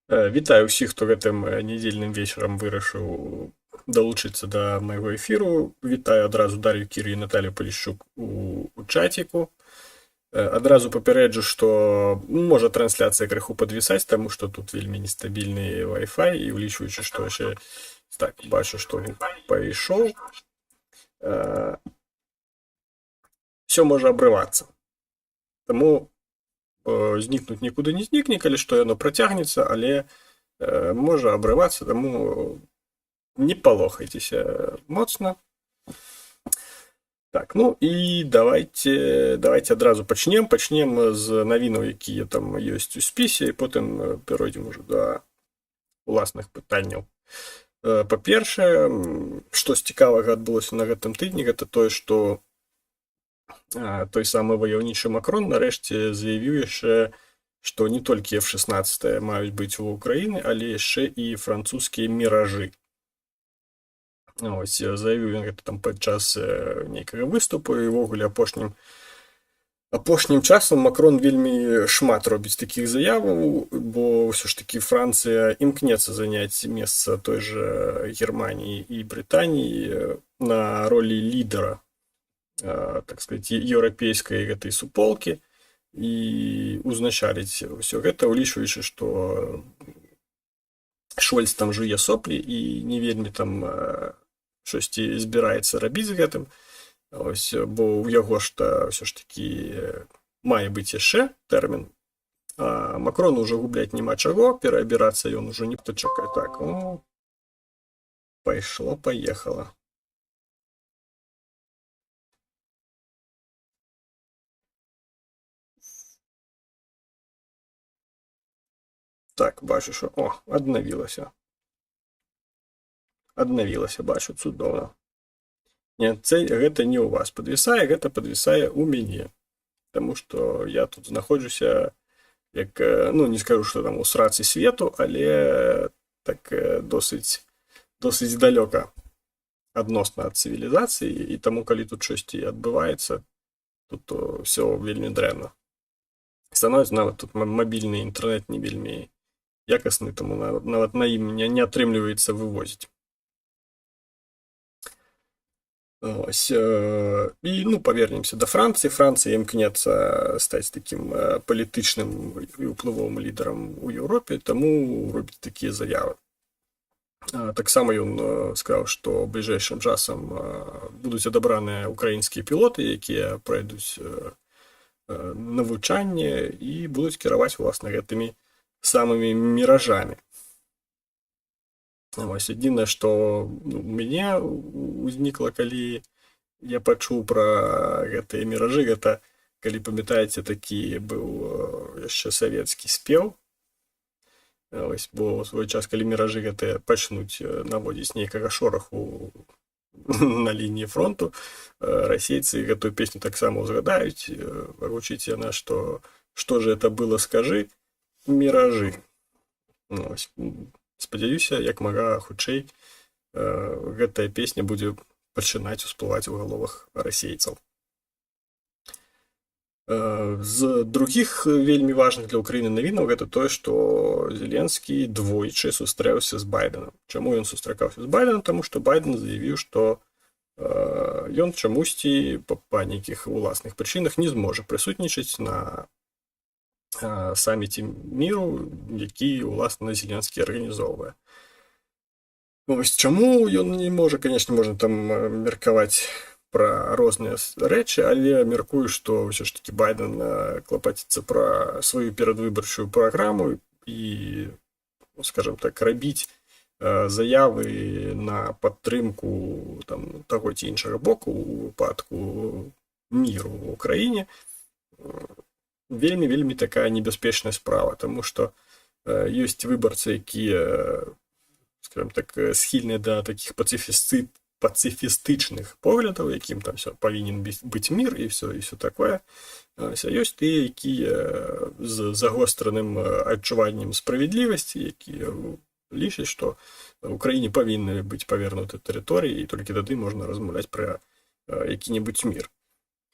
Вітаю ўсіх, хто гэтым нядзельным вечарам вырашыў далучыцца да майго эфіру. Вітаю адразу Дар'ю Кіры і Наталью Палішчук у чаціку. Адразу папярэджу, што можа трансляцыя крыху падвісаць, таму што тут вельмі нестабільны Wi-Fi, і ўлічваючы, што яшчэ так бачу, што гук пайшоў, всё можа абрывацца. Таму знікнуць нікуды не знікне, калі што, яно працягнецца, але можа абрывацца, таму не палохайцеся моцна. Так, ну і давайте адразу пачнем. Пачнем з навінаў, якія там ёсць у спісе, і потым пяройдзем ужо да уласных пытанняў. Па-першае, што з цікавага адбылося на гэтым тыдні, гэта тое, што той самы ваяўнічы Макрон нарэшце заявіў яшчэ, што не толькі F-16 маюць быць у Украіны, але яшчэ і французскія міражы. Ось, заявіў ён гэта там падчас нейкага выступу, і ўвогуле апошнім часам Макрон вельмі шмат робіць такіх заяваў, бо ўсё ж такі Францыя імкнецца заняць месца той жа Германіі і Брытаніі на ролі лідара, так сказать, еўрапейскай гэтай суполкі і узначаліць ўсё гэта, улічваючы, што Шольц там жуе соплі і не вельмі там штосьці збіраецца рабіць з гэтым. Ось, бо ў яго ж та ўсё ж такі мае быць яшчэ тэрмін. А Макрону ўжо губляць няма чаго, пераабірацца ён ужо не чакае. Так, о, пайшло, поехало. Так, бачу, що... О, аднавілася. Аднавілася, бачу, цудоўна. Не, гэта не ў вас падвісае, гэта падвісае ў мяне. Таму што я тут знаходжуся, як, ну, не скажу, што там у срацы свету, але так досыць далёка адносна ад цывілізацыі, і таму, калі тут штосьці адбываецца, тут то ўсё вельмі дрэнна становіцца. Нават тут мабільны інтэрнэт не вельмі якасны, таму нават на ім не атрымліваецца вывозіць. Ось, і, ну, павернемся да Францыі. Францыя імкнецца стаць такім палітычным і ўплывовым лідарам у Еўропе, таму робіць такія заявы. Таксама ён сказаў, што бліжэйшым часам будуць адабраныя украінскія пілоты, якія пройдуць навучанне і будуць кіраваць уласна гэтымі самымі міражамі. Вось, адзінае, што, ну, у мяне ўзнікла, калі я пачуў пра гэтыя міражы, гэта, калі памятаеце, такі быў яшчэ савецкі спеў. Ось, бо ў свой час, калі міражы гэтыя пачнуць наводзіць нейкага шораху на лініі фронту, расейцы гэтую песню таксама ўзгадаюць. Гучыць яна, што «Что же это было, скажи, миражи». Ось, спадзяюся, як мага хутчэй гэтая песня будзе пачынаць усплываць у галовах расейцаў. З другіх вельмі важных для Украіны навінаў гэта тое, што Зеленскі двойчы сустрэўся з Байдэнам. Чаму ён сустракаўся з Байдэнам? Таму што Байдэн заявіў, што ён чамусьці па нейкіх уласных прычынах не зможа прысутнічаць на саміце міру, які уласна Зеленскі арганізоўвае. Вось, чаму ён не можа, конечно, можна там меркаваць пра розныя рэчы, але мяркую, што ўсё ж такі Байдэн клапаціцца пра сваю перадвыбарчую праграму і, ну, скажем так, рабіць заявы на падтрымку там таго ці іншага боку у выпадку міру ў Украіне вельмі, вельмі такая небяспечная справа, таму што ёсць выбарцы, якія, скажем так, схільныя да такіх пацыфістычных поглядаў, якім там всё павінен быць мір і всё, і всё такое. Ось, а ёсць тыя, якія з загостраным адчуваннем справядлівасці, якія лічаць, што Украіне павінны быць павернуты тэрыторыі, і толькі тады можна размаўляць пра які-небудзь мір.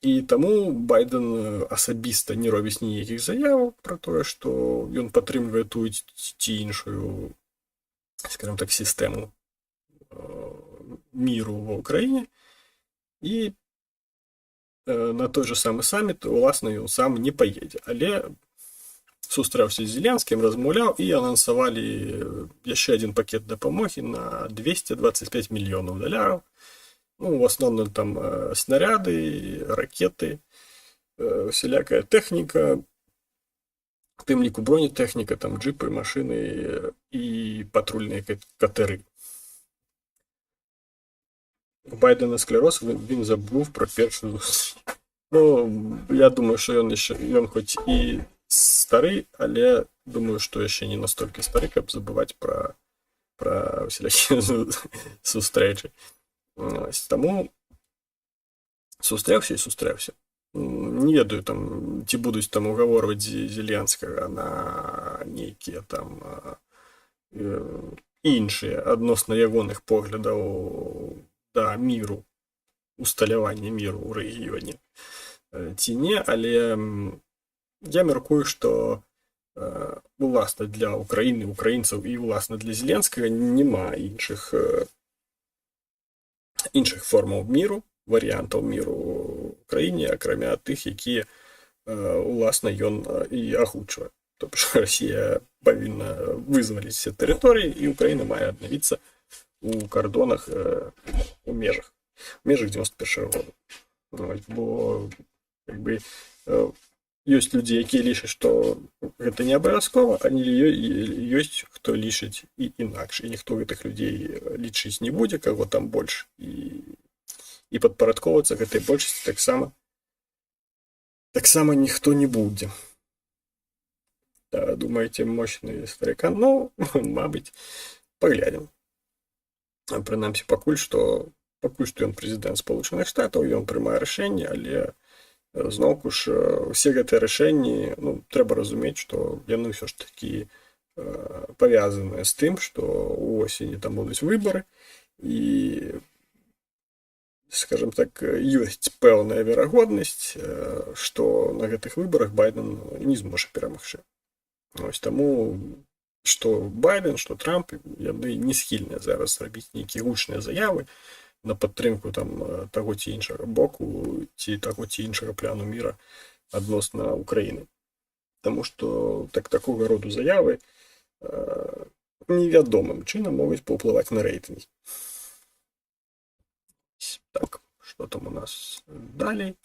І таму Байден асабіста не робіць ніякіх заяваў пра тое, што ён падтрымлівае тую ці іншую, скажем так, сістэму міру ва Ўкраіне. І на той же самы саміт уласна ён сам не паедзе, але сустрэўся з Зеленскім, размаўляў, і анансавалі яшчэ адзін пакет дапамогі на 225 мільёнаў даляраў. Ну, в асноўным там снаряды, ракеты, усялякая тэхніка, тым ліку бронетэхніка, там джипы, машыны і патрульныя катэры. У Байдена склероз, він забув про першу зустріч. Ну, я думаю, що ён яшчэ, ён хоць і стары, але думаю, што яшчэ не настолькі стары, каб забываць пра усялякія сустрэчы. Ось, таму сустрэўся і сустрэўся. Не ведаю там, ці будуць там угаворваць Зеленскага на нейкія там іншыя адносна ягоных поглядаў да міру, усталявання міру ў рэгіёне ці не, але я мяркую, што уласна для Украіны, украінцаў і уласна для Зеленскага няма іншых формаў міру, варыянтаў міру ў краіне, акрамя тых, якія уласна ён і агучвае. То бишь Расія павінна вызваліць все тэрыторыі, і Украіна мае аднавіцца у кардонах, у межах 91 года. Вось, бо как бы ёсць людзі, якія лічаць, што гэта не абавязкова, а не ёсць хто лічыць і інакш, і ніхто гэтых людзей лічыць не будзе, каго там больш, і падпарадкоўвацца гэтай большасці таксама ніхто не будзе. Да, думаете, мощный старикан? Ну, мабыць, паглядзім. Прынамсі, пакуль што ён прэзідэнт Спалучаных Штатаў, ён прымае рашэнне, але зноўку ж усе гэтыя рашэнні, ну, трэба разумець, што яны ўсё ж такі павязаныя з тым, што ў осені там будуць выбары, і, скажем так, ёсць пэўная верагоднасць, што на гэтых выбарах Байден не зможа перамагчы. Ось таму што Байден, што Трамп, яны не схільныя зараз рабіць нейкія гучныя заявы на падтрымку там таго ці іншага боку ці таго ці іншага пляну мира адносна Украіны. Таму што такога роду заявы невядомым чынам могуць паўплываць на рэйтынгі. Так, что там у нас далей?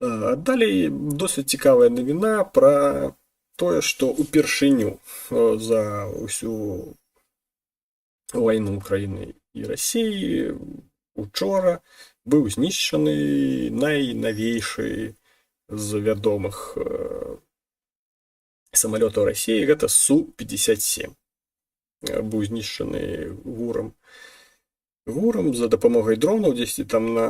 Далей досыць цікавая навіна пра тое, што ўпершыню за ўсю вайну Украіны і Расіі учора быў знішчаны найнавейшы з вядомых самалётаў Расіі, гэта Су-57. Быў знішчаны ГУРам за дапамогай дронаў дзесьці там на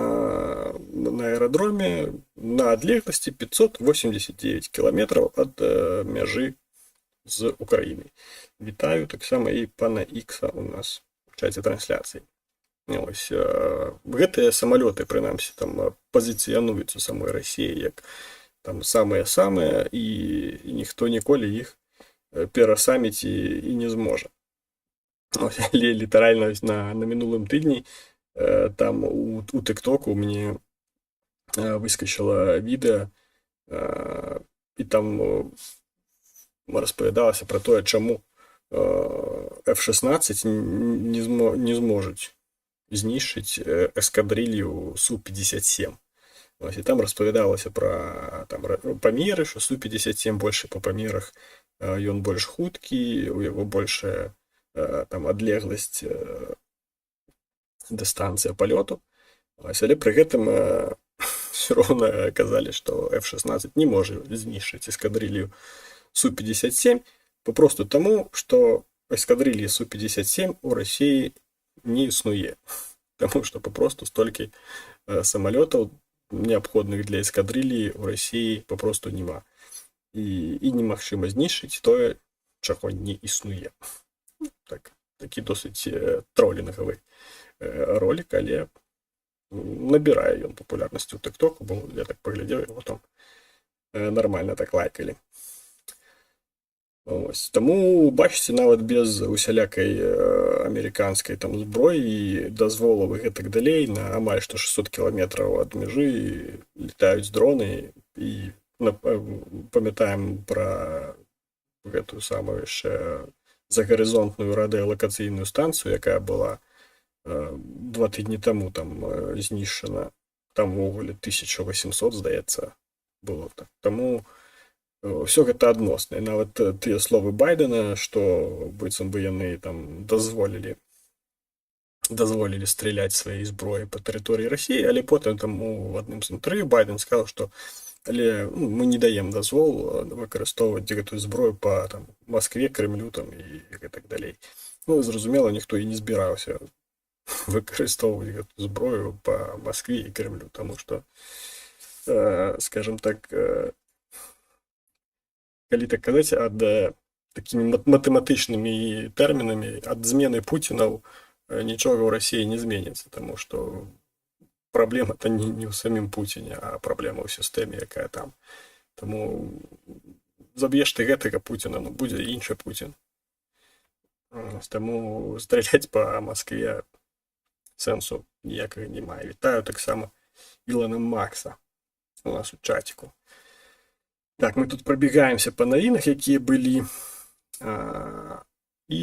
аэрадроме на адлегласці 589 кіламетраў ад мяжы з Украінай. Вітаю таксама і пана Ікса у нас у чаце трансляцыі. Ось, гэтыя самалёты, прынамсі, там пазіцыянуюцца самой Расіі як там самыя-самыя, і ніхто ніколі іх перасаміць і не зможа. Ось, але літаральна ось на мінулым тыдні там у тыктоку мне выскочыла відэа, і там распавядалася пра тое, чаму F-16 не зможуць знішчыць эскадрылью Су-57. Ось, і там распавядалася пра там памеры, што Су-57 больше па памерах, ён больш хуткі, у яго большая там адлегласць, дыстанцыя палёту. Ось, але пры гэтым все роўна казалі, што F-16 не можа знішчыць эскадрылью Су-57 папросту таму, што эскадрыльі Су-57 у Расіі не існуе. Таму што папросту столькі самалётаў, неабходных для эскадрыльі, у Расіі папросту няма. І немагчыма знішчыць тое, чаго не існуе. Ну, так, такі досыць тролінгавы ролик, але Набірае ён папулярнасці ў тыктоку, бо я так паглядзеў, яго там нармальна так лайкалі. Ось. Таму, бачыце, нават без усялякай амерыканскай там зброі, дазволаў і гэтак далей, на амаль што 600 кіламетраў ад мяжы летаюць дроны. І памятаем пра гэтую самую яшчэ загарызонтную радыёлакацыйную станцыю, якая была 2 тыдні таму там знішчана. Там увогуле 1800, здаецца, было так. Таму ўсё гэта адносна. І нават тыя словы Байдэна, што быццам бы яны там дазволілі страляць сваёй зброі па тэрыторыі Расіі, але потым там у адным з інтэрв'ю Байден сказал, што але, ну, мы не даем дазвол выкарыстоўваць гэтую зброю па там Маскве, Крамлю там і гэтак далей. Ну, зразумела, ніхто і не збіраўся выкарыстоўваць гэту зброю па Маскве і Крамлю, таму што, скажем так, калі так казаць ад такімі матэматычнымі тэрмінамі, ад змены Пуцінаў нічога ў Расіі не зменіцца, таму што праблема-то не ў самім Пуціне, а праблема ў сістэме, якая там. Таму заб'еш ты гэтага Пуціна, ну, будзе іншы Пуцін. Таму страляць па Маскве сэнсу ніякага не мае. Вітаю таксама Ілона Макса у нас у чаціку. Так, мы тут прабегаемся па навінах, якія былі. І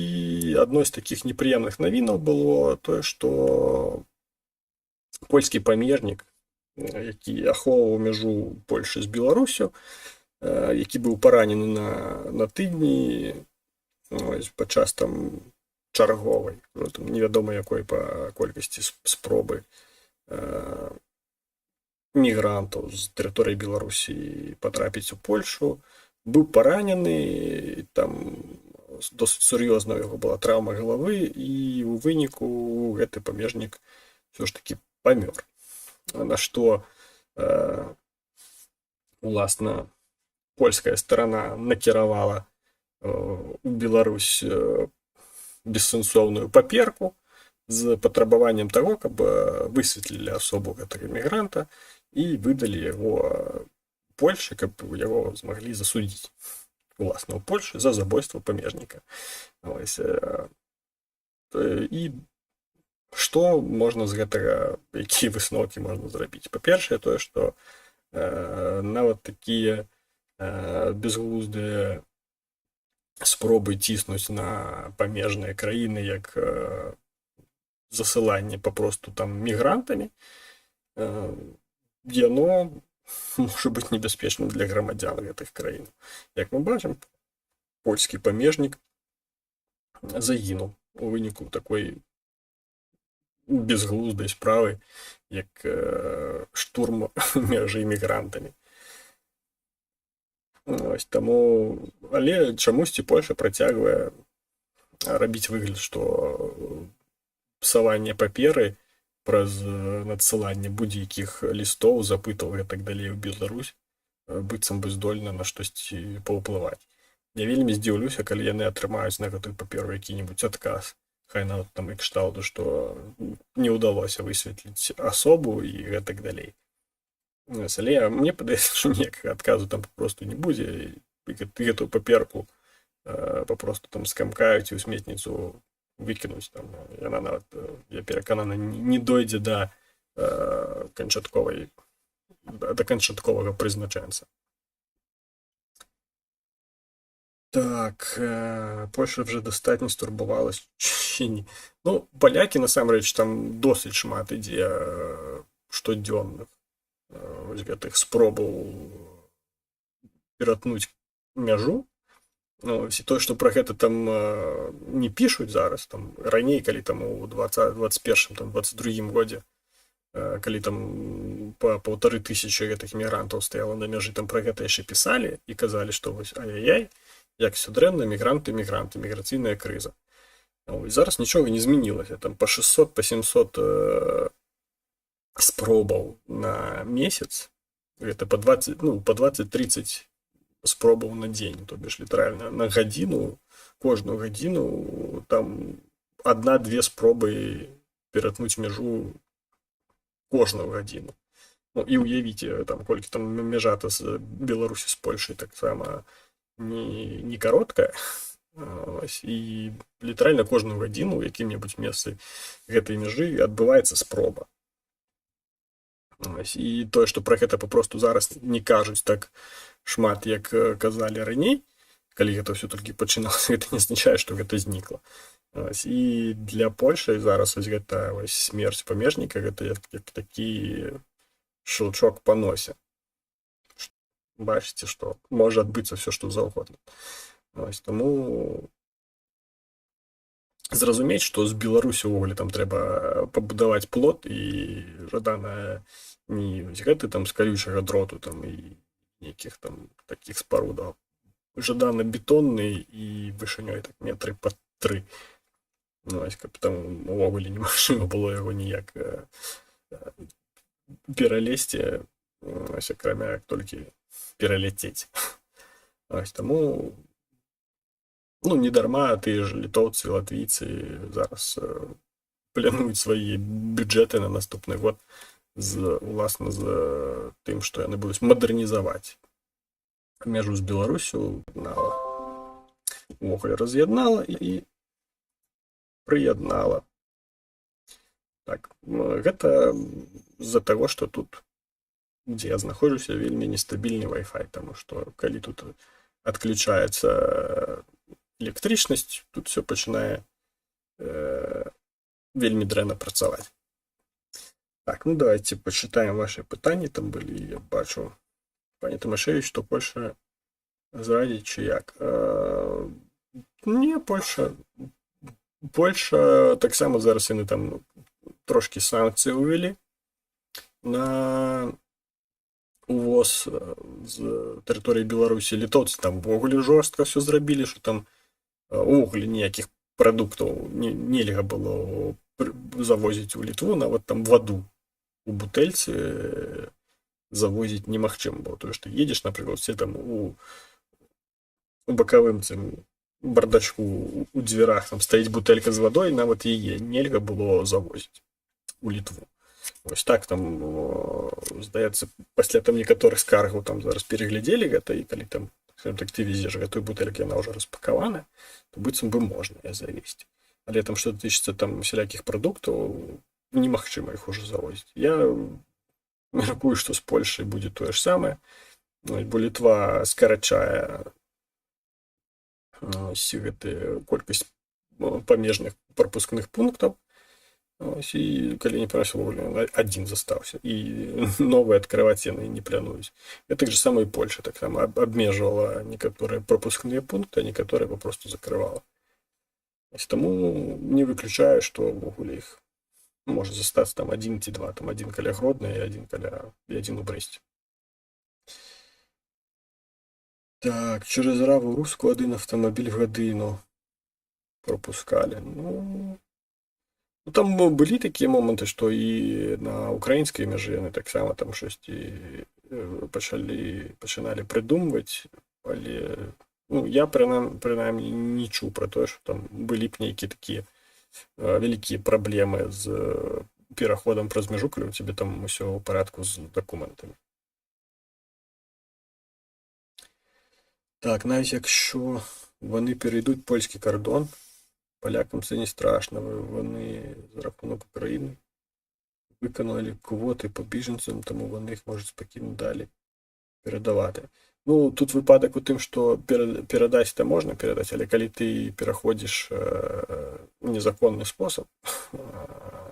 адной з такіх непрыемных навінаў было тое, што польскі памежнік, які ахоўваў мяжу Польшы з Беларусю, які быў паранены на тыдні, ось, падчас там чарговай, ужо там невядома якой па колькасці спробы мігрантаў з тэрыторыі Беларусі патрапіць у Польшу, быў паранены, там досыць сур'ёзна ў яго была траўма галавы, і ў выніку гэты памежнік ўсё ж такі памёр. На што уласна польская старана накіравала у Беларусь бессэнсоўную паперку з патрабаваннем таго, каб высветлілі асобу гэтага мігранта і выдалі яго Польшы, каб яго змаглі засудзіць уласна ў Польшы за забойства памежніка. Ось, і што можна з гэтага, якія высноўкі можна зрабіць? Па-першае, тое, што нават такія безглуздыя спробы ціснуць на памежныя краіны, як засыланне папросту там мігрантамі, яно можа быць небяспечным для грамадзян гэтых краін. Як мы бачым, польскі памежнік загінуў у выніку такой безглуздай справы, як штурм мяжы мігрантамі. Ось, таму, але чамусьці Польша працягвае рабіць выгляд, што псаванне паперы праз надсыланне будзе-якіх лістоў, запытаў і так далей у Беларусь быццам бы здольна на штосьці паўплываць. Я вельмі здзіўлюся, калі яны атрымаюць на гэтую паперу які-небудзь адказ, хай нават там і кшталту, што не ўдалося высветліць асобу і гэтак далей. Ось, але мне падаецца, што ніякага адказу там папросту не будзе, і гэтую паперку папросту там скамкаюць і ў сметніцу выкінуць. Там яна нават, я перакананы, не дойдзе да канчатковага прызначэнца. Так, Польша вже достатньо стурбувалась чи ні? Ну, палякі насамрэч, там досыць шмат ідзе штодзённых вось гэтых спробаў ператнуць мяжу. Ну, ось, і тое, што пра гэта там не пішуць зараз, там раней, калі там у 20, 21, там 22 годзе, калі там па 1500 гэтых мігрантаў стаяла на мяжы, там пра гэта яшчэ пісалі і казалі, што вось ай-яй-яй, як всё дрэнна, мігранты, мігранты, міграцыйная крыза. Ось, зараз нічога не змянілася, там па 600, па 700 спробаў на месяц, гэта па 20, ну, па 20-30 спробаў на дзень, то бишь літаральна на гадзіну, кожную гадзіну там адна-две спробы ператнуць мяжу кожны дзень. кожную гадзіну. Ну, і уявіце, там, колькі там мяжа-то з Беларусі, з Польшай таксама не кароткая. Ось, і літаральна кожную гадзіну ў якім-небудзь месцы гэтай мяжы адбываецца спроба. Ось, і тое, што пра гэта папросту зараз не кажуць так шмат, як казалі раней, калі гэта ўсё толькі пачыналася, гэта не азначае, што гэта знікла. Ось, і для Польшы зараз вось гэта вось смерць памежніка, гэта як такі щелчок па носе. Бачыце, што можа адбыцца ўсё, што заўгодна. Ось, таму зразумець, што з Беларусі ўвогуле там трэба пабудаваць плот і жадана не вось гэты там з калючага дроту там і нейкіх там такіх спарудаў, жадана бетонны і вышынёй так метры па 3. Ну, ось, каб там увогуле немагчыма было яго ніяк пералезці, ось, акрамя як толькі пераляцець. Ось, таму, ну, не дарма тыя ж літоўцы, латвійцы зараз плануюць свае бюджэты на наступны год з, уласна, з тым, што яны будуць мадэрнізаваць мяжу з Беларуссю. Увогуле раз'яднала і прыяднала. Так, гэта з-за таго, што тут, дзе я знаходжуся, вельмі нестабільны Wi-Fi, таму што калі тут адключаецца электрычнасць, тут всё пачынае вельмі дрэнна працаваць. Так, ну давайте пачытаем ваши пытанні, там былі, я бачу. Пане Томашевич, што Польша зрадзіць чи як? Не, Польша таксама зараз яны там трошкі санкцыі ўвялі на увоз з тэрыторыі Беларусі. Літоўцы там увогуле жорстка всё зрабілі, што там увогуле ніякіх прадуктаў нельга было завозіць у Літву, нават там ваду у бутэльцы завозіць немагчыма было. Тое, што едзеш, напрыклад, все там у бакавым цым бардачку у дзвярах там стаіць бутэлька з вадой, нават яе нельга было завозіць у Літву. Вось так там, здаецца, пасля там некаторых скаргаў там зараз пераглядзелі гэта, і калі там, скажем так, ты везеш гэтую бутэльку, яна ўжо распакавана, то быццам бы можна яе завесці. Але там, што тычыцца там усялякіх прадуктаў, немагчыма іх ужо завозіць. Я мяркую, што з Польшай будзе тое ж самае, ну, бо Літва скарачае ось гэты колькасць памежных прапускных пунктаў. Ось, і калі не памыляюсь, увогуле адзін застаўся, і новыя адкрываць яны не плануюць. Гэтак жа сама і Польша таксама абмежавала некаторыя прапускныя пункты, а некаторыя папросту закрывала. Ось, таму не выключаю, што ўвогуле іх можа застацца там адзін ці два, там адзін каля Гродна і адзін у Брэсце. Так, через Раву Руску один автомобіль в годину пропускали. Ну, там былі такія моманты, што і на украінскай мяжы яны таксама там штосьці пачыналі прыдумваць, але, ну, я прынамсі не чуў пра тое, што там былі б нейкія такія вялікія праблемы з пераходам праз мяжу, калі ў цябе там усё ў парадку з дакументамі. Так, навіть якщо вони перейдуть польський кордон, полякам це не страшно, вони за рахунок України виконали квоти по біженцям, тому вони їх можуть спокійно далі передавати. Ну, тут випадок у тим, що передати то можна передати, але коли ти переходиш незаконний спосіб,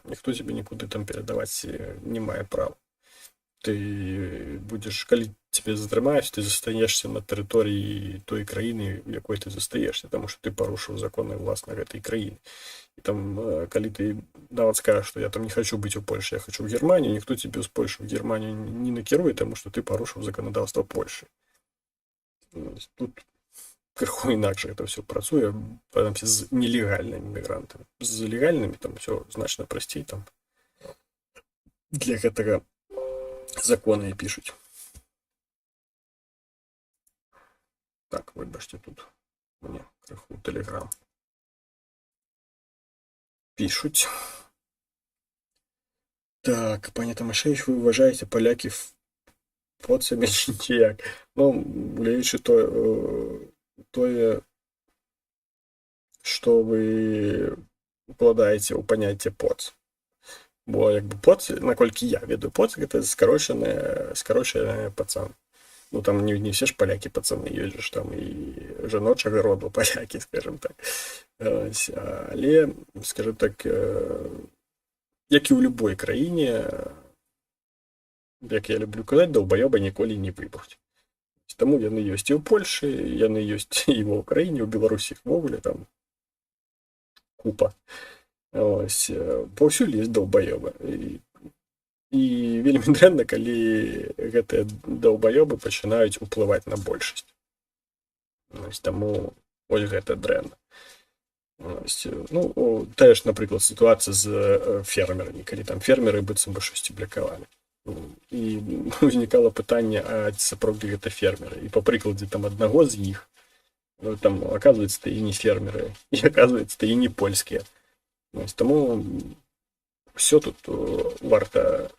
ніхто тебе нікуди там передавати не має права. Ти будеш, коли тебе затрымаюць, ты застанешься на тэрыторыі той краіны, у якой ты застаешься, таму што ты парушыў законы ўласна гэтай краіны. І там, калі ты нават скажаш, што я там не хочу быць у Польшы, я хочу ў Германію, ніхто тебе з Польшы ў Германію не накіруе, таму што ты парушыў заканадаўства Польшы. Тут крыху інакш гэта ўсё працуе, прынамсі з нелегальнымі мігрантамі. З легальнымі там всё значна прасцей, там для гэтага законы і пішуць. Так, выбачце, тут мне крыху Телеграм пішуць. Так, пане Тамашевич, вы вважаеце паляків поцамі ці як? Ну, гледзячы тое, што вы укладаеце ў паняцце поц. Бо як бы поц, наколькі я ведаю, поц гэта скарочанае пацан. Ну, там не все ж палякі пацаны, ёсць ж там і жаночага роду палякі, скажем так. Ось, але, скажем так, як і ў любой краіне, як я люблю казаць, даўбаёба ніколі не выбруць. Таму яны ёсць і ў Польшы, яны ёсць і ва Ўкраіне, у Беларусі іх увогуле там купа. Ось, паўсюль ёсць даўбаёбы. І вельмі дрэнна, калі гэтыя даўбаёбы пачынаюць уплываць на большасць. Ось, таму ось гэта дрэнна. Ось, ну, тая ж, напрыклад, сітуацыя з фермерамі, калі там фермеры быццам бы штосьці блякавалі. І ўзнікала пытанне, а ці сапраўды гэта фермеры. І па прыкладзе там аднаго з іх, ну, там, оказывается, і не фермеры, і, оказывается, і не польскія. Ось, таму ўсё тут варта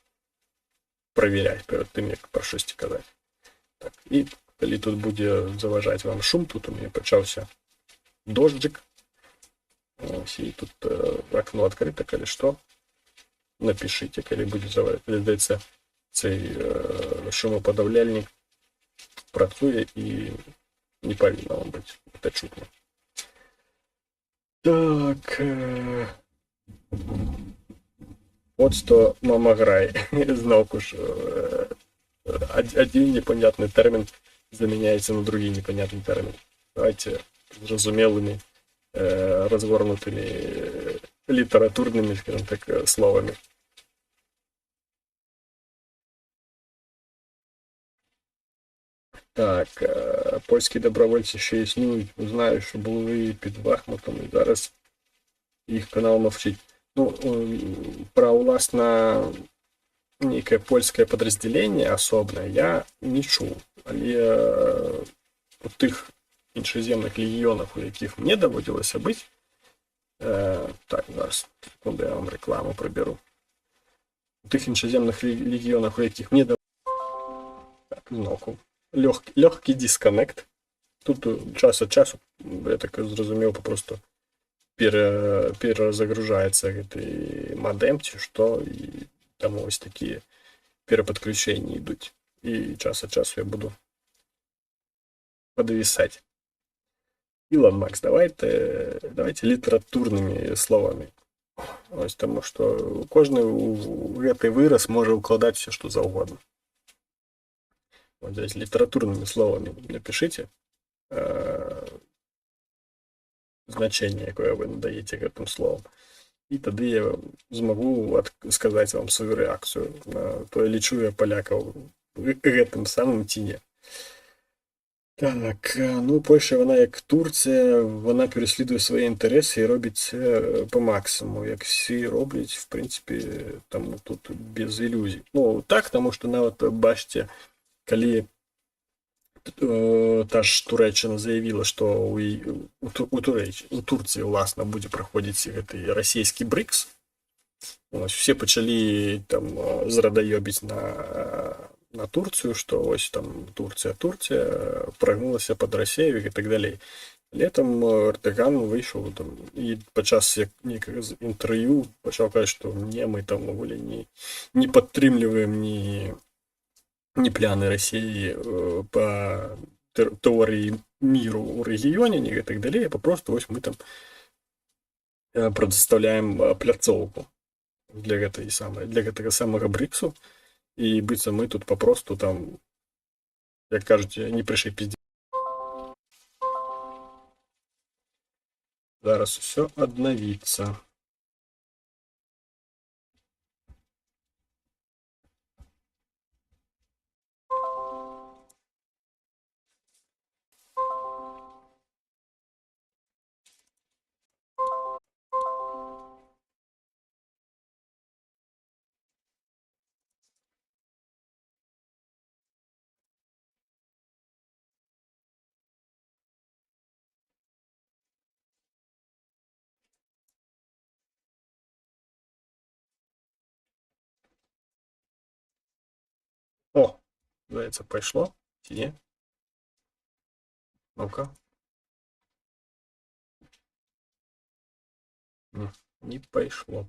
правяраць перад тым, як пра штосьці казаць. Так, і калі тут будзе заважаць вам шум, тут у мяне пачаўся дожджык. Ось, і тут акно адкрыта, калі што, напішыце, калі будзе заважаць. Калі, здаецца, цей шумоподавляльнік працуе і не павінна вам быць гэта чутно. Так, от што мамаграй. Зноўку ж, адзін непонятны тэрмін замяняецца на другі непонятны тэрмін. Давайте зразумелымі, разгорнутымі, літаратурнымі, скажем так, словамі. Так, польські добровольці ще існують. Знаю, що були під Бахмутом, і зараз їх канал мовчить. Ну, про, уласна, нейкае польскае падраздзяленне асобнае я не чуў. Але у тых іншаземных легіёнах, у якіх мне даводзілася быць, так, зараз, секунду, я вам рэкламу прыберу. У тых іншаземных легіёнах, у якіх мне так, зноўку. Лёгкі дисконнект. Тут час ад часу, я так зразумеў, попросту перазагружаецца гэты мадем ці што, і там ось такія перападключэнні ідуць. І час ад часу я буду падвісаць. Ілон Макс, давайте літаратурнымі словамі. Ось, таму што кожны ў гэты выраз можа ўкладаць усё, што заўгодна. Вот здесь литературными словами напишите значение, якое вы надаете гэтым словам. І тады я змагу сказаць вам сваю рэакцыю на тое, лічу я палякаў гэтым самым ці не. Так, ну, Польша, вона як Турція, вона переслідує свої інтереси і робить це по максимуму, як всі роблять, в принципі, там тут без ілюзій. Ну, так, тому що навіть, бачите, коли та ж Туреччина заявила, що у Турції, власне, буде проходити гэты російський БРИКС, ось, всі почали там зрадоєбить на Турцію, що ось там Турція прогнулася під Росію і так далі. Летом Эрдоган вийшов там і під як некага з інтерв'ю почав казати, що ні, ми там увогуле не підтримуємо ні пляни Росії по теорії миру у регіоні, ні так далі, а попросту ось ми там предоставляем пляцоўку для гэтай самай, для гэтага самага БРИКСу, і быццам мы тут попросту там, як кажуць, не прыйшлі пиздец. Зараз усё аднавіцца. Здаецца, пайшло ці не? Ну-ка. Не, не пайшло.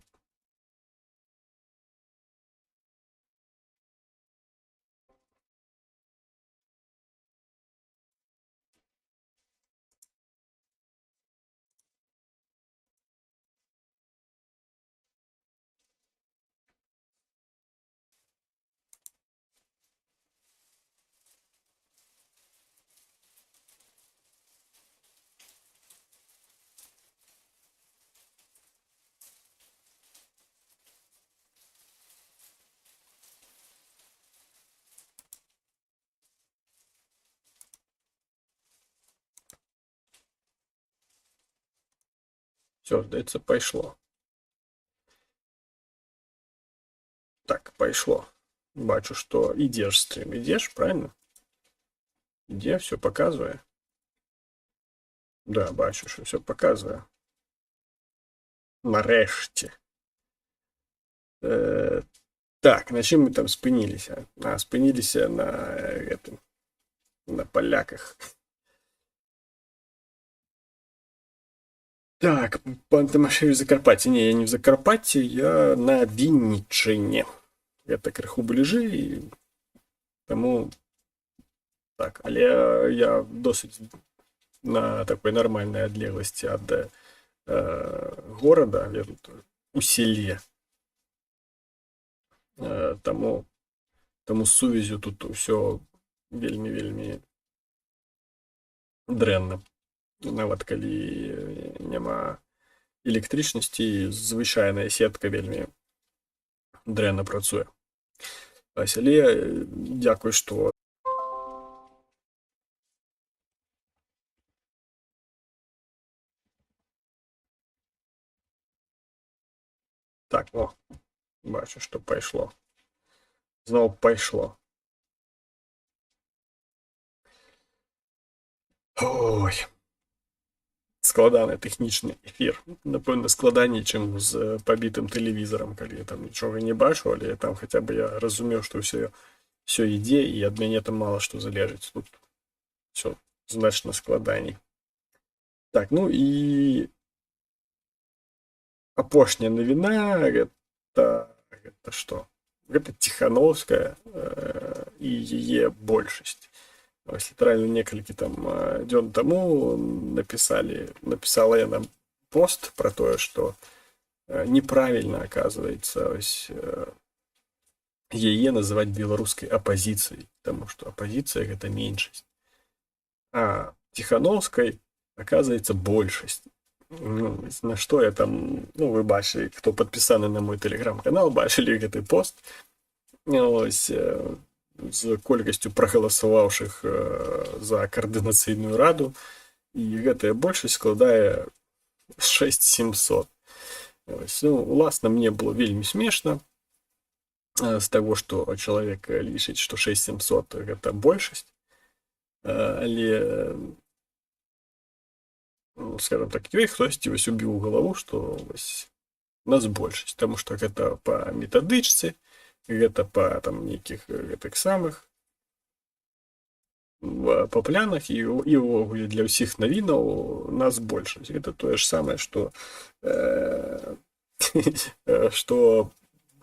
Все, здаецца, пайшло. Так, пайшло. Бачу, што ідзеш стрым, ідзеш, правильно? Ідзе, все показвае. Да, бачу, що все показвае. Нарэшце. Так, на чым мы там спыніліся? А, спыніліся на гэтым, на паляках. Так, пан Тамашевич, Закарпатье. Не, я не в Закарпатье, я на Вінніччине. Гэта крыху бліжэй, таму так, але я досыць на такой нармальнай адлегласці ад горада, я тут у селе. Таму з сувязю тут усё вельмі вельмі дрэнна. Нават калі няма электрычнасці, звычайная сетка вельмі дрэнна працуе. Ось, але дзякуй, што так, о, бачу, што пайшло. Зноў пайшло. Ой. Складаны тэхнічны эфір. Напэўна, складаней, чым з пабітым тэлевізарам, калі я там нічога не бачу, але там хаця бы я разумеў, што ўсё ідзе, і ад мяне там мала што залежыць. Тут всё значна складаней. Так, ну і апошняя навіна гэта што? Гэта Ціхановская і яе большасць. Ось літаральна некалькі там дзён таму напісала яна пост пра тое, што неправільна, оказывается, ось, яе называць беларускай апазіцыяй, таму што апазіцыя гэта меншасць. А Ціхановскай, оказывается, большасць. Ну, на што я там, ну, вы бачылі, хто падпісаны на мой тэлеграм-канал, бачылі гэты пост. Ось, з колькасцю прагаласаваўшых за каардынацыйную раду, і гэтая большасць складае 6700. Ось, ну, уласна, мне было вельмі смешна з таго, што чалавек лічыць, што 6700 гэта большасць, але, ну, скажем так, ёй хтосьці вось убіў у галаву, што вось нас большасць, таму што гэта па метадычцы, гэта па там нейкіх гэтых самых па плянах і ўвогуле для ўсіх навінаў нас большасць. Гэта тое ж самае, што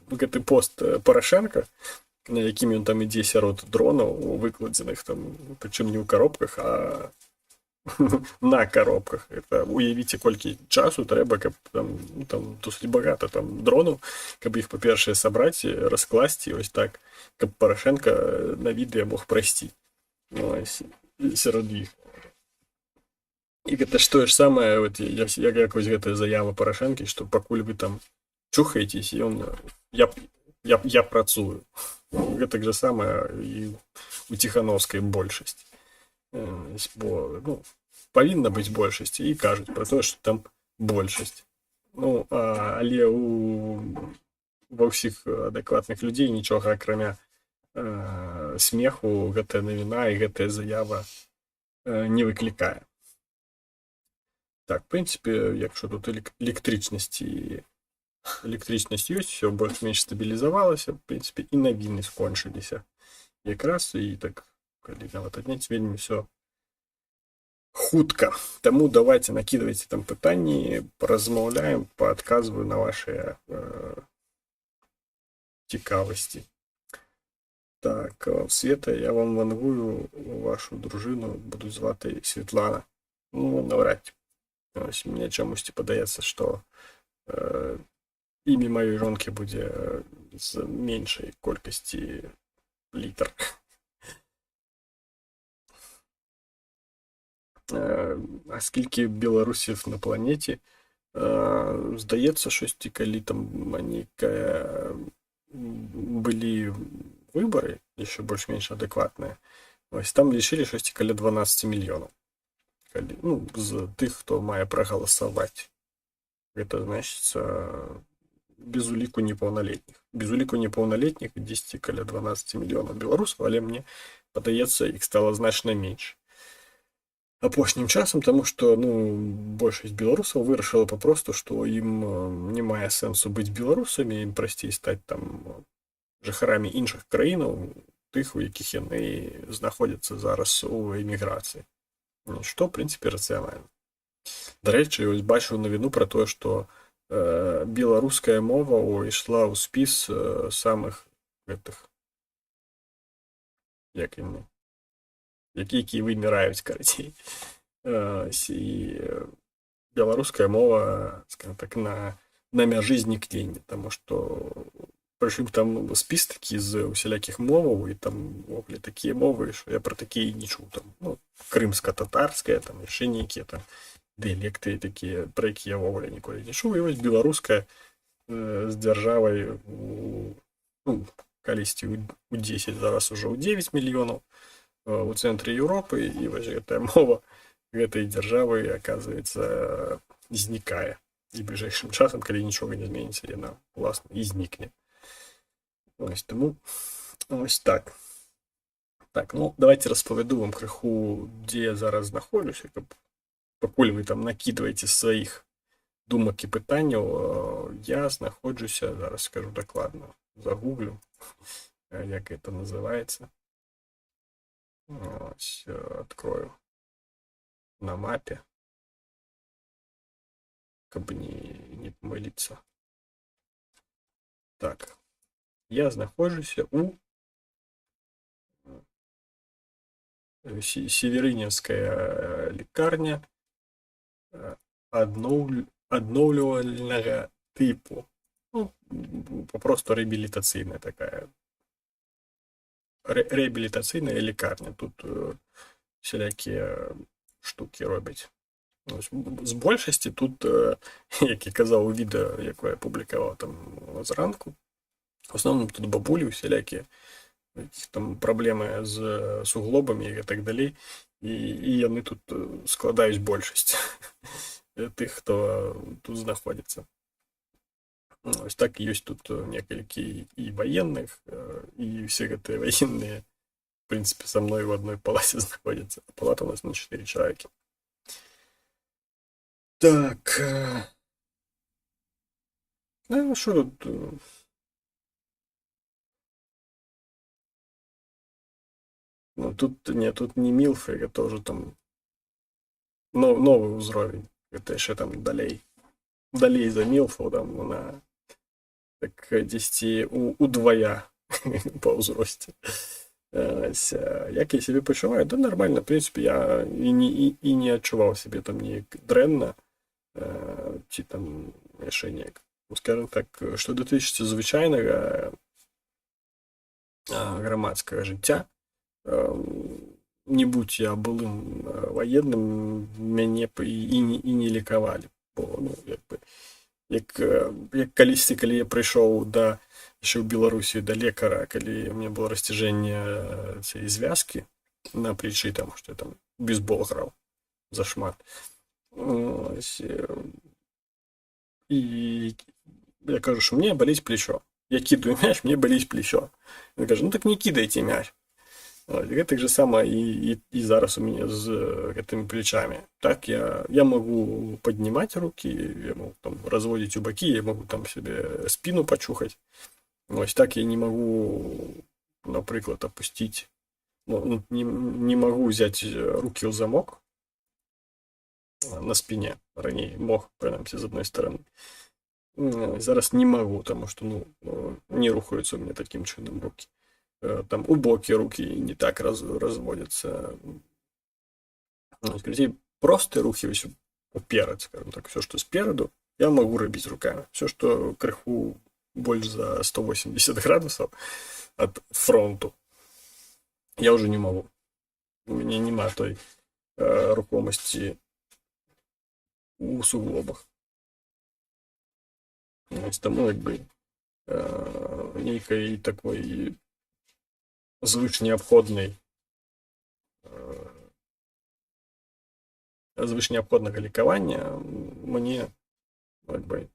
гэты пост Парашенко, на якім ён там ідзе сярод дронаў, выкладзеных там, прычым не ў каробках, а на каробках. Это уявіце, колькі часу трэба, каб там, ну, там досыць багата там дронаў, каб іх, па-першае, сабраць, раскласці ось так, каб Парашенко на відэа мог прайсці. Ось, сярод іх. І гэта ж тое ж самае, вот, як вось гэтая заява Парашэнкі, што пакуль вы там чухаецесь, ён, я працую. Гэтак жа самае і у Ціхановскай большасць. Бо, ну, павінна быць большасць, і кажуць пра тое, што там большасць. Ну, але ва ўсіх адэкватных людзей нічога акрамя смеху гэтая навіна і гэтая заява не выклікае. Так, в прынцыпе, якщо тут электрычнасць ёсць, всё больш-менш стабілізавалася, в прынцыпе, і навіны скончыліся. Якраз і так, калі нават адняць, вельмі всё хутка. Таму давайте накидывайте там пытанні, паразмаўляем, паадказваю на ваши цікавасці. Так, Света, я вам вангую, вашу дружыну будуць звати Світлана. Ну, наўрад. Ось, мне чамусьці падаецца, што імя маёй жонкі будзе з меншай колькасці літар. А скільки беларусів на планеце? Здаецца, штосьці, калі там нейкая былі выбары еще больш-менш адэкватныя, ось там лічылі штосьці каля 12 мільёнаў. Калі, ну, з тых, хто мае прагаласаваць. Гэта значыцца без уліку непаўналетніх. Без уліку непаўналетніх 10 каля 12 мільёнаў беларусаў, але мне падаецца, іх стала значна менш апошнім часам, таму што, ну, большасць беларусаў вырашыла папросту, што ім не мае сэнсу быць беларусамі, ім прасцей стаць там жыхарамі іншых краінаў, тых, у якіх яны знаходзяцца зараз у эміграцыі. Што, в прынцыпе, рацыянальна. Дарэчы, ось бачыў навіну пра тое, што беларуская мова ўвайшла ў спіс самых гэтых, як яны, якія выміраюць, карацей. І беларуская мова, скажем так, на мяжы знікнення, таму што прычым там спіс такі з усялякіх моваў, і там увогуле такія мовы, што я пра такія і не чуў там, ну, крымска-татарская, там яшчэ нейкія там дыялекты такія, пра якія я ўвогуле ніколі не чуў. І вось беларуская з дзяржавай у, ну, калісьці у 10, зараз ужо ў 9 мільёнаў у цэнтры Еўропы, і вось гэтая мова гэтай дзяржавы, оказывается, знікае. І бліжэйшым часам, калі нічога не зменіцца, яна, уласна, і знікне. Ось таму ось так. Так, ну давайте распавяду вам крыху, дзе я зараз знаходжуся, каб пакуль вы там накідваеце сваіх думак і пытанняў, я знаходжуся, зараз скажу дакладна, загуглю, як это называется. Ось, открою на мапе, каб не памыліцца. Так, я знаходжуся у Северыневская лікарня адноўлювальнага тыпу. Ну, попросту рэабілітацыйная такая. Рэабілітацыйная лікарня. Тут всялякія штукі робяць. Ось, з большасці тут, як я казаў у відэа, якое я публікаваў там зранку, в основном тут бабулі усялякія, у якіх там праблемы з суглобамі і так далей, і яны тут складаюць большасць тых, хто тут знаходзіцца. Ось так, ёсць тут некалькі і ваенных, і все гэтыя ваенныя, в принципе, со мной в одной палаце знаходзяцца. Палата у нас на 4 чалавекі. Так. Ну, що тут? Ну, тут, не, тут не милфы, это уже там новый узровень. Это еще там далей. Далей за милфу, там на так 10 удвая по ўзросце. Ось, як я себе пачуваю? Да нормально, в принципе, я і не адчуваў себе там неяк дрэнна, ці там яшчэ неяк. Ну, скажем так, што датычыцца звычайнага грамадскага жыцця, не будь я былым ваенным, мяне б і не лекавалі. Бо, ну, як бы, як калісьці, калі я прыйшоў да яшчэ ў Беларусі да лекара, калі у меня было расцяжэнне цей звязкі на плечы, там што я там бейсбол граў зашмат. Ось, і я кажу, што мне баліць плечо. Я кидаю мяч, мне баліць плечо. Ён кажа: «Ну так не кидайте мяч». Ось, гэтак же сама і зараз у мяне з гэтымі плечамі. Так, я могу поднимать руки, я могу там разводить у бакі, я могу там себе спину почухать. Ось так я не могу напрыклад, опустить, ну, не могу взять руки ў замок на спине. Раней мог, прынамсі, з одной стороны. Зараз не могу, потому что, ну, не рухаюцца у меня таким чынам руки. Там у бокі руки не так разводятся. Ну, простыя рухі вось уперад, скажем так, все, что спереду, я могу рабіць руками. Все, что крыху больш за 180 градусов от фронту, я уже не могу. У меня няма той рухомасці у суглобах. Ось таму як бы нейкай такой звыш неабходнай звыш неабходнага лекавання мне як бы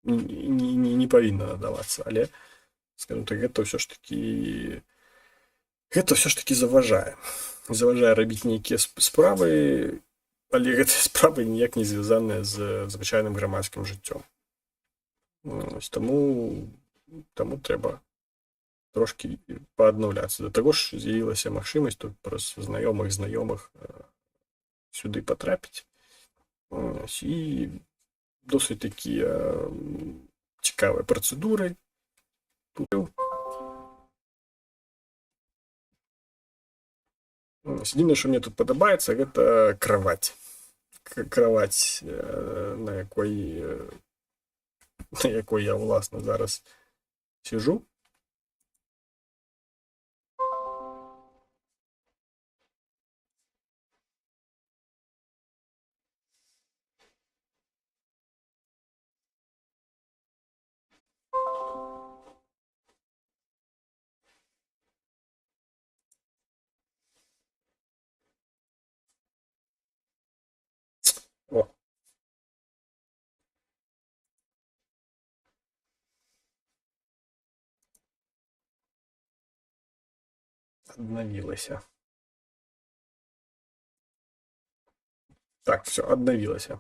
не павінна надавацца, але, скажем так, гэта ўсё ж такі заважае рабіць нейкія справы, але гэтыя справы ніяк не звязаныя з звычайным грамадскім жыццём. Ось таму трэба трошкі пааднаўляцца. Да таго ж з'явілася магчымасць тут праз знаёмых знаёмых сюды патрапіць. Ось, і досыць такія цікавыя працэдуры тут. Адзінае, што мне тут падабаецца, гэта кровать. Кровать, на якой я, уласна, зараз сижу. О. Аднавілася. Так, все, аднавілася.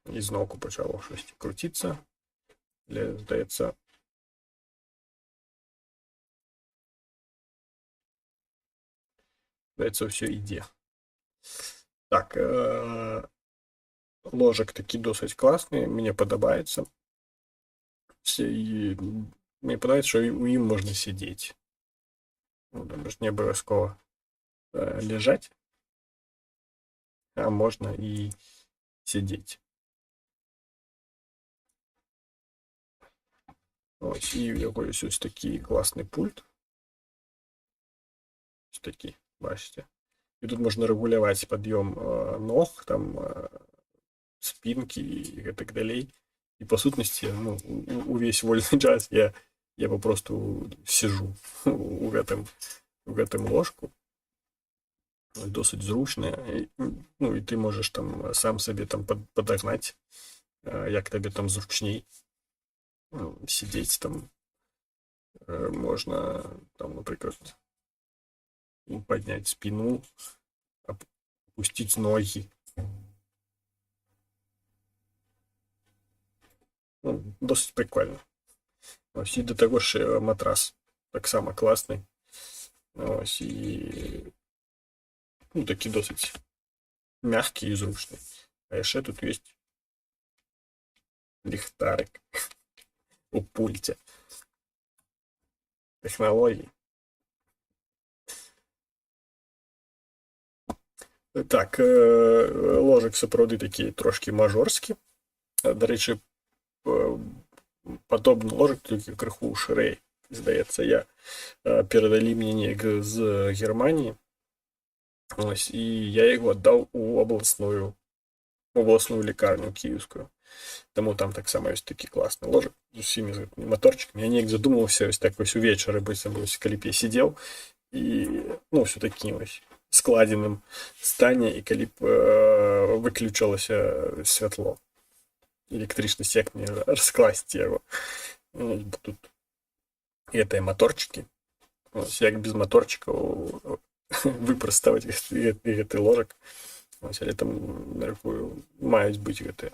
І зноўку пачало штосьці круціцца. Але, здаецца, ўсё ідзе. Так, ложак такі досыць класны, мне падабаецца. І мне падабаецца, што у ім можна сядзець. Ну, там ж не абавязкова ляжаць, а можна і сядзець. Ось, і ў яго ёсць ось такі класны пульт. Ось такі, бачыце. І тут можна рэгуляваць пад'ём ног, там, спінкі і гэтак далей. І па сутнасці, ну, увесь вольны час я попросту сижу у гэтым ложку. Досыць зручна. І, ну, і ты можаш там сам сабе там падагнаць, як табе там зручней. Ну, сидзець там можна, там, напрыклад, поднять спину, опустить ноги. Ну, досыць прикольно. Ось, і до таго ж матрас таксама класны. Ось, і, ну, такі досыць мягкі і зручны. А яшчэ тут есть ліхтарык у пульце. Тэхналогіі. Так, ложак сапраўды такі трошкі мажорскі. Дарэчы, падобны ложак, толькі крыху шырэй, здаецца, я перадалі мне неяк з Германіі. Ось, і я яго аддаў у абласную лекарню кіеўскую. Таму там таксама ёсць такі класны ложак з усімі гэтымі маторчыкамі. Я неяк задумаўся ось так вось увечары, быццам вось, калі б я сидзеў і, ну, ўсё такім вось складзеным стане, і калі б выключалася святло, электрычнасць, як мне раскласці яго? Ну, бо тут гэтыя маторчыкі. Ось, як без маторчыкаў выпраставаць гэты ложак? Ось, але там, мяркую, маюць быць гэтыя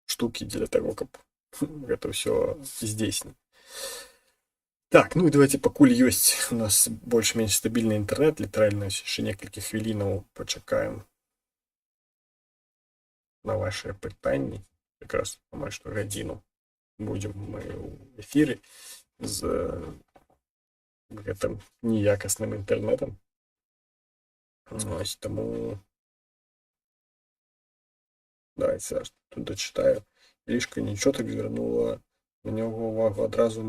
штукі дзеля таго, каб гэта ўсё здзейсніць. Так, ну і давайте, пакуль ёсць у нас больш-менш стабільны інтэрнэт, літаральна яшчэ некалькі хвілінаў пачакаем на ваши пытанні. Якраз амаль што гадзіну будзем мы ў эфіры з гэтым неякасным інтэрнэтам. Ось, таму давайте зараз тут дачытаю. Лішка нічого так звярнула на нього увагу адразу,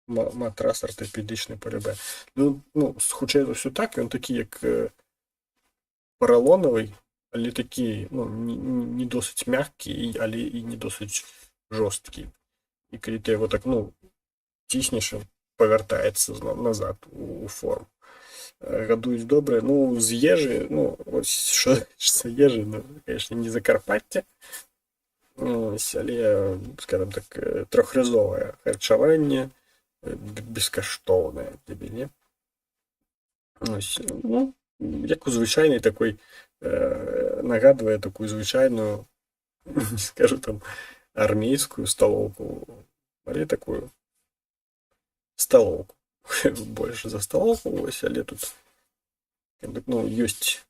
матрас артапедычны полюбе. Ну, хутчэй за ўсё, так, ён такі як паралонавы, але такі, ну, не досыць мягкі, але і не досыць жорсткі. І калі ты яго так, ну, ціснеш, ён павяртаецца назад у форму. Гадуюць добра. Ну, з ежы, ну, ось що з ежы, ну, конечно, не Закарпацце, ось, але, скажем так, трохразовае харчаванне, бескаштоўнае для мяне. Ось, ну, як у звычайнай такой, нагадвае такую звычайную, не скажу там, армейскую столовку, але такую столовку. Больше за столовку, ось, але тут, ну, ёсць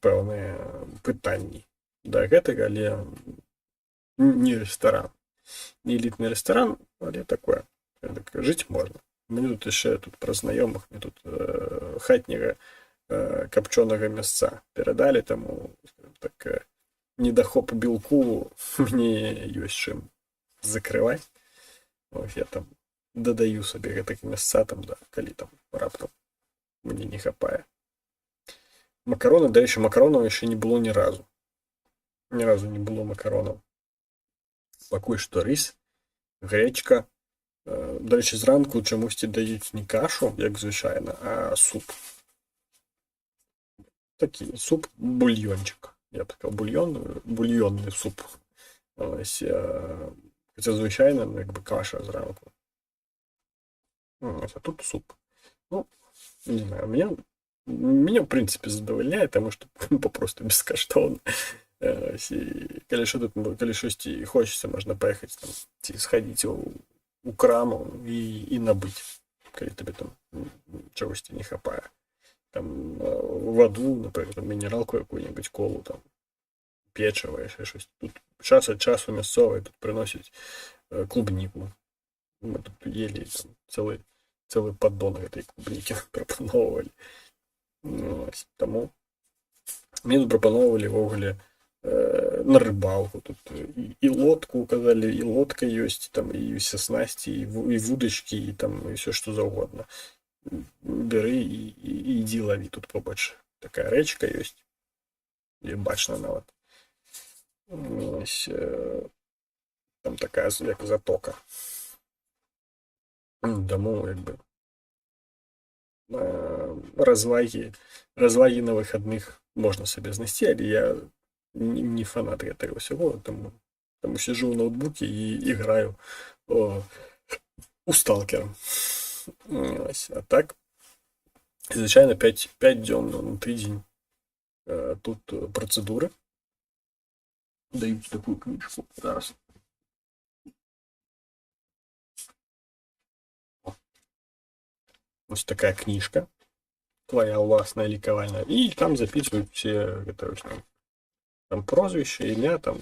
пэўныя пытанні да гэтага, але не рэстаран, не элітны рэстаран, але такое, так, жыць можна. Мне тут яшчэ тут пра знаёмых, мне тут хатняга капчонага мясца перадалі, таму, скажем так, недахоп белку мне ёсць чым закрываць. Ось, я там дадаю сабе гэтага мясца там, да, калі там раптам мне не хапае. Макароны, дарэчы, макаронаў яшчэ не было ні разу. Ні разу не было макаронаў. Пакуль што рыс, грэчка. Дарэчы, зранку чамусьці даюць не кашу, як звычайна, а суп. Такі суп бульёнчык. Я б сказал, бульён, бульённы суп. Ось, хаця звычайна, ну, як бы каша зранку. Ось, а тут суп. Ну, не знаю, меня в принципе задавальняе, таму што папросту бескаштоўна. Ось, і калі што тут, калі штосьці і хочацца, можна паехаць там ці схадзіць у краму і набыць, калі табе там чагосьці не хапае. Там ваду, напрыклад, мінералку якую-небудзь, колу там, печыва, яшчэ щось. Тут час ад часу мясцовыя тут прыносяць клубніку. Мы тут ели там целый поддон гэтай клубнікі прапаноўвалі. Ну, ось, таму мне тут прапаноўвалі ўвогуле на рыбалку тут і лодку казалі, і лодка ёсць там, і ўсе снасці, і вудачкі, і там і все што заўгодна. Бяры і ідзі лаві, тут побач такая рэчка ёсць. І бачна нават. Ось, там такая як затока. Таму як бы развагі на выхадных можна сабе знайсці, але я не фанат гэтага ўсяго, таму сижу ў ноутбуке і играю у Сталкера. Ось, а так, звычайна, 5 дзён на тыдзень тут працэдуры. Даюць такую кніжку зараз. О. Ось такая кніжка. Твоя ўласная лікавальная. І там записывают все гэта ось там прозвище, імя, там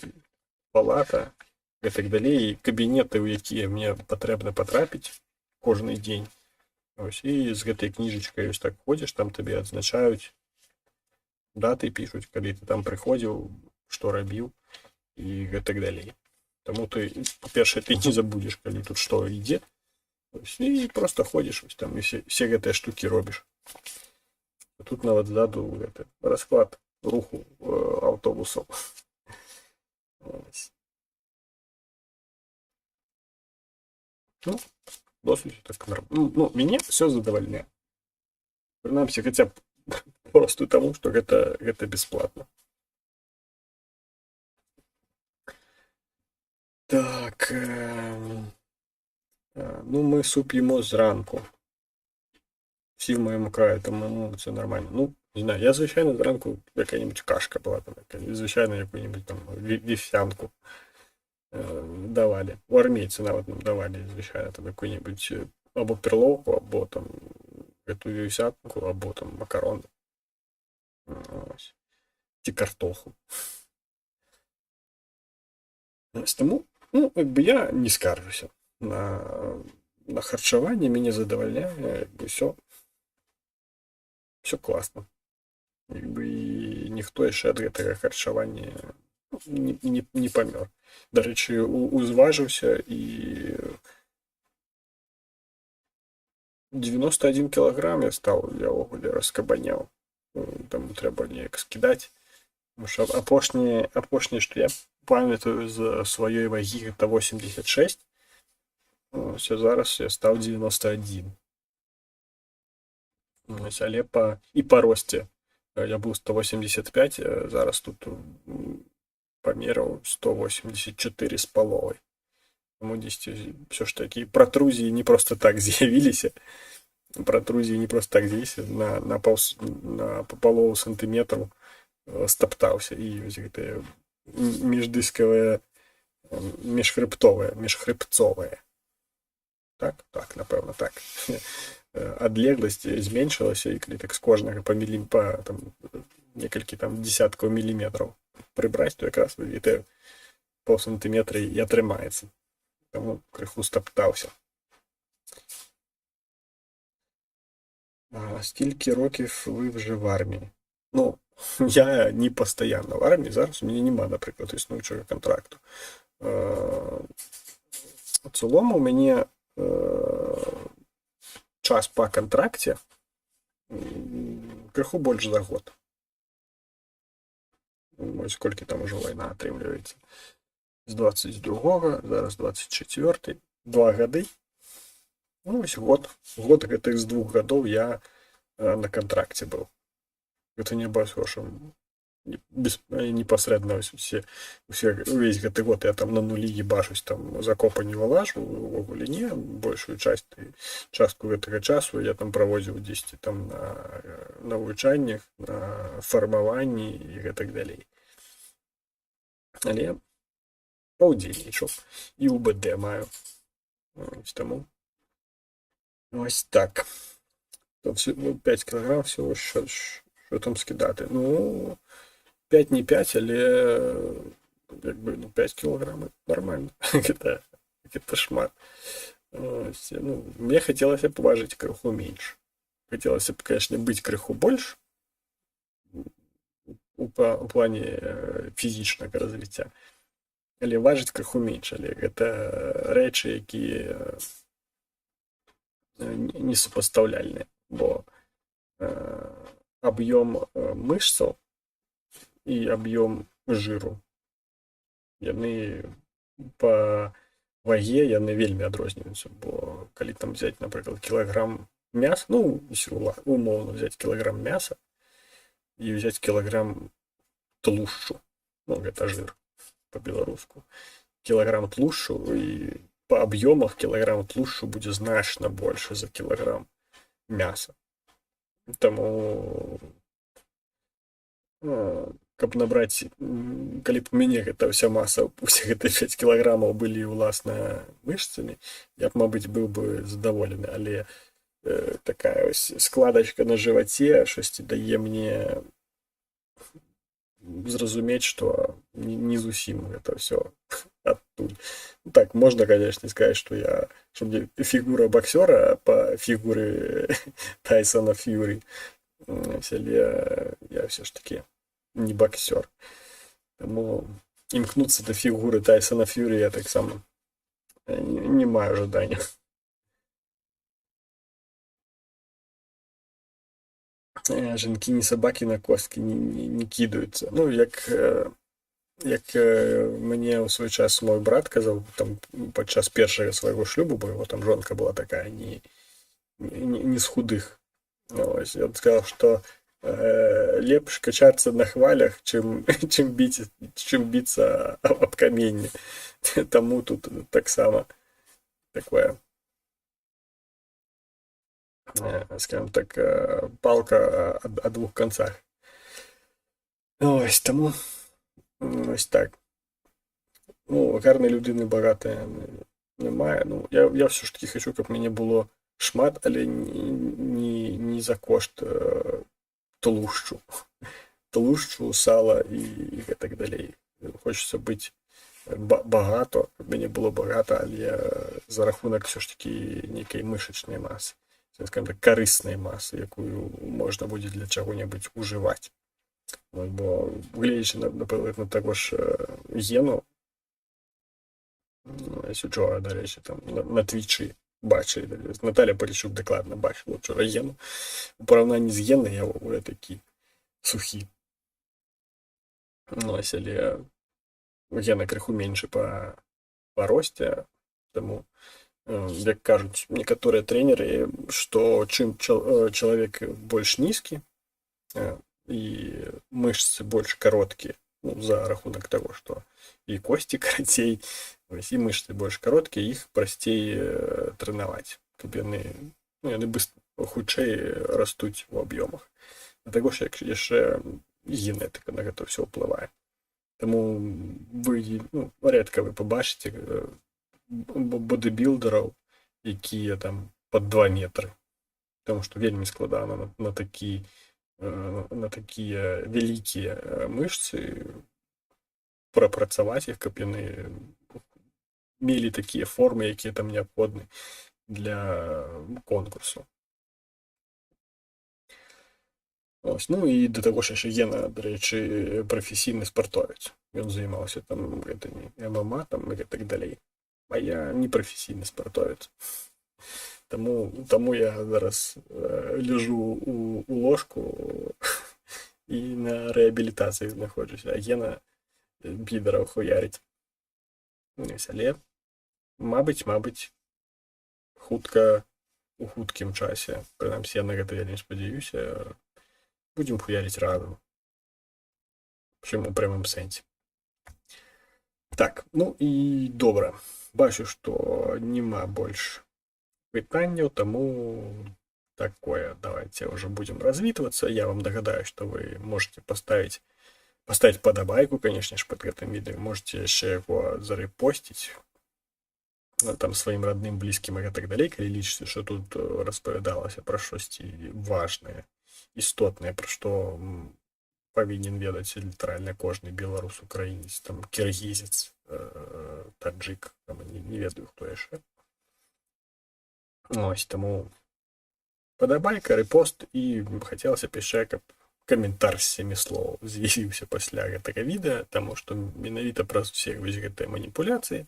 палата і так далей, і кабінеты, у якія мне патрэбна патрапіць кожны дзень. Ось, і з гэтай кніжачкай ось так ходзіш, там табе адзначаюць даты, пішуць, калі ты там прыходзіў, што рабіў і гэтак далей. Таму ты, па-першае, ты не забудзеш, калі тут што ідзе. Ось, і просто ходзіш ось там і все гэтыя штукі робіш. Тут нават ззаду гэты расклад руху аўтобусаў. Ось. Ну, досыць так ну, мяне все задавальняе. Прынамсі, хаця б просто таму, што гэта бесплатно. Так, ну, мы суп їмо зранку. Всі в моєму краї, тому, ну, це нормально. Ну, не знаю, я звичайно зранку яка-нибудь кашка була, там, яка, звичайно, яку-нибудь там вівсянку. Давалі. У армейцы нават нам давалі, звычайна, там якую-небудзь або перлоўку, або там гэтую вівсянку, або там макароны. Ось. Ці картоху. Ось таму, ну, як бы я не скаржуся на харчаванне, мяне задавальняе, як бы всё класна. Як бы і ніхто яшчэ ад гэтага харчавання не памёр. Дарэчы, узважыўся і 91 кілаграм я стаў, я ўвогуле раскабаняў. Там трэба неяк скідаць. Тому що апошняе, што я памятаю з сваёй вагі, гэта 86. Ось, а зараз я стаў 91. Ось, але і па росце я быў 185, зараз тут памераў 184 з паловай. Таму дзесьці ўсё ж такі пратрузіі не проста так з'явіліся. Пратрузіі не проста так з'явіліся, на палову сантыметру стаптаўся. І вось гэтыя міждыскавыя, міжхрыбтовыя, міжхрыбцовыя. Так, так, напэўна, так. Адлегласць зменшылася, і калі так з кожнага па там, некалькі там десяткаў міліметраў прыбраць, то якраз гэтыя паўсантыметра і атрымаецца. Таму крыху стаптаўся. А скільки років ви вже в армії? Ну, я не пастаянна в армії, зараз у мяне няма, напрыклад, існуючага кантракту. У цэлому у мяне час па кантракце крыху больш за год. Вось колькі там ужо вайна атрымліваецца. З 22-го, зараз 24-й, 2 гады. Ну, вось год. Год гэтых з 2 гадоў я на кантракце быў. Гэта не абавязкова, што непасрэдна вось усе, увесь гэты год я там на нулі ебашусь, там з акопа не вылажу, увогуле не, большую частку гэтага часу я там праводзіў дзесьці там на навучаннях, на фармаванні і гэтак далей. Але паўдзельнічаў і УБД маю. Ось таму. Ось так. То всё, ну, 5 кілограм всього, що там скидати? Ну, 5 не 5, але якби, ну, 5 кілограм нормально. Это шмат. Ось, ну, мне хотелось б важыць крыху менш. Хотелось б, конечно, быць крыху больш у плане фізічнага развіцця. Але важыць крыху менш, але гэта рэчы, якія несупастаўляльныя, бо аб'ём мышцаў і аб'ём жыру, яны па ваге яны вельмі адрозніваюцца, бо калі там взять, напрыклад, кілаграм мяса, ну, умоўна взять кілаграм мяса і взять кілаграм тлушчу, ну, гэта жыр по-беларуску, кілаграм тлушчу, і па аб'ёмах кілаграм тлушчу будзе значна больше за кілаграм мяса. Таму, ну, каб набраць, калі б у мяне гэта ўся маса, усе гэтыя 5 кілаграмаў былі ўласна мышцамі, я б, мабыць, быў бы задаволены, але такая ось складачка на жываце штосьці дае мне зразумець, што не зусім гэта ўсё адтуль. Ну, так, можна, конечно, сказать, что мне фігура боксера по фігуры Тайсона Фьюри, але я все ж таки не боксер. Таму імкнуцца да фігуры Тайсона Фьюри я таксама не маю жадання. Жінки не собаки, на костки не кидаються. Ну, як мне ў свой час мой брат казаў, там, падчас першага свайго шлюбу, бо его там жонка была такая не з худых. Ось, ён сказал, что лепш качацца на хвалях, чым біцца аб каменне. Таму тут таксама такое, скажем так, палка о двух концах. Ось, таму ось так. Ну, гарнай людыны багатая немає. Ну, я все ж таки хочу, каб мяне было шмат, але не за кошт тлушчу. Тлушчу, сала і гэтак далей. Хочется быць багато, каб мяне было багата, але за рахунак все ж таки нейкай мышачнай масы, скажем так, карыснай масы, якую можна будзе для чаго-небудзь ужываць. Ну, бо гледзячы на, напрыклад, на таго ж Гену, ну, учора, дарэчы, там на твічы бачылі, Наталя Полішук дакладна бачыла учора Гену. У параўнанні з Генай я ўвогуле такі сухі. Ну, ось, але Гена крыху меншы па росце, таму, як кажуць некаторыя трэнеры, што чым чалавек больш нізкі і мышцы больш кароткія, ну, за рахунак таго, што і косці карацей, ось, і мышцы больш кароткія, іх прасцей трэнаваць, каб яны, ну, яны хутчэй растуць у аб'ёмах. Да таго ж, як яшчэ генетыка на гэта ўсё ўплывае. Таму вы, ну, рэдка вы пабачыце бодыбілдераў, якія там под 2 метры. Таму што вельмі складана на такія вялікія мышцы прапрацаваць іх, каб яны мелі такія формы, якія там неабходны для конкурсу. Ось, ну і да таго ж яшчэ Гена, дарэчы, прафесійны спартовец. Ён займаўся там гэтымі ММА там і так далей. А я не прафесійны спартовец. Таму я зараз ляжу у ложку і на рэабілітацыі знаходжуся, а Гена підараў хуярыць. Ось, але, мабыць, хутка, у хуткім часе, прынамсі я на гэта вельмі спадзяюся, будзем хуярыць разам. Прычым у прямым сэнсе. Так, ну і добра. Бачу, што няма больш пытанняў, таму такое. Давайте уже будем развітвацца. Я вам нагадаю, что вы можете поставить падабайку, конечно же, под гэтым відэа. Можете яшчэ яго зарэпосціць там сваім родным, блізкім і так далей, калі лічыце, што тут распавядалася пра штосьці важнае, істотнае, пра што павінен ведаць літаральна кожны беларус, украінец, там, кіргізец, таджик, там, не ведаю, хто яшчэ. Ось, таму падабайка, рэпост, і хацелася б яшчэ, каб каментар з сямі слоў з'явіўся пасля гэтага відэа, таму што менавіта праз усе вось гэтыя маніпуляцыі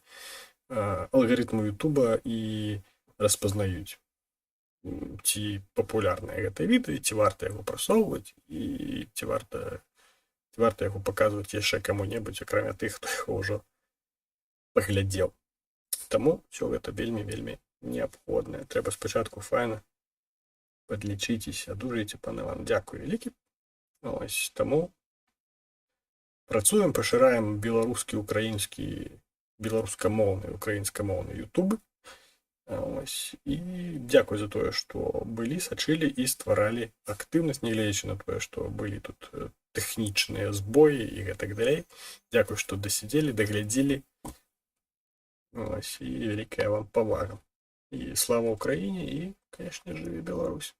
алгарытмы Ютуба і распазнаюць, ці папулярнае гэта відэа, ці варта яго прасоўваць і ці варта яго паказваць яшчэ каму-небудзь, акрамя тых, хто яго ўжо паглядзеў. Таму ўсё гэта вельмі, вельмі неабходнае. Трэба спачатку файна падлічыцеся, адужайце, пан Іван. Дзякуй вялікі. Ось, таму працуем, пашыраем беларускі, украінскі, беларускамоўны, украінскамоўны YouTube. Ось. І дзякуй за тое, што былі, сачылі і стваралі актыўнасць, нягледзячы на тое, што былі тут тэхнічныя збоі і гэтак далей. Дзякуй, што дасидзелі, даглядзелі. Ось, і вялікая вам павага. І слава Украіне, і, конечно, жыве Беларусь.